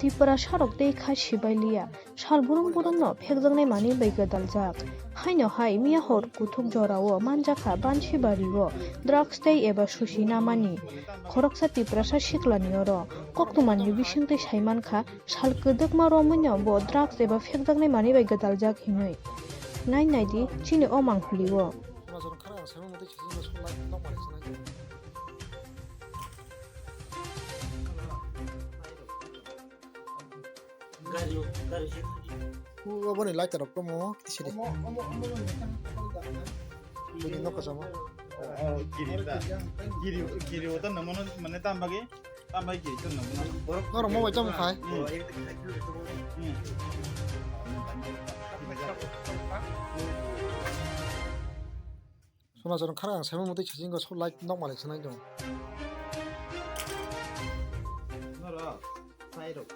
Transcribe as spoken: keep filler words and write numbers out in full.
Tiprasarok tei kha sibailiya, sal burum burumno phekjaknai manwi bai gwdaljak. Haino hai miya hor kuthuk jorao manjakha Bansibario drugs tei eba susi namani. Khoroksa Tiprasa siklani oro koktwmani bisingtwi saimankha, sal kwdwkma romwino bo drugs eba phekjaknai manwi bai gwdaljak hinwi. Nai naidi chini o mangpilio. Aboni light rok tomo kisiri. Bini nokha sama. Kiri ta. Kiri, kiri o ta namono mane tam bagi. Tam bagi kiri ta namono. Norok mobile tamo khai. Hmm. Hmm. Sona jorong khara ang saimung mutwi sasing go so light nok malik sanai dong. Norok sai rok.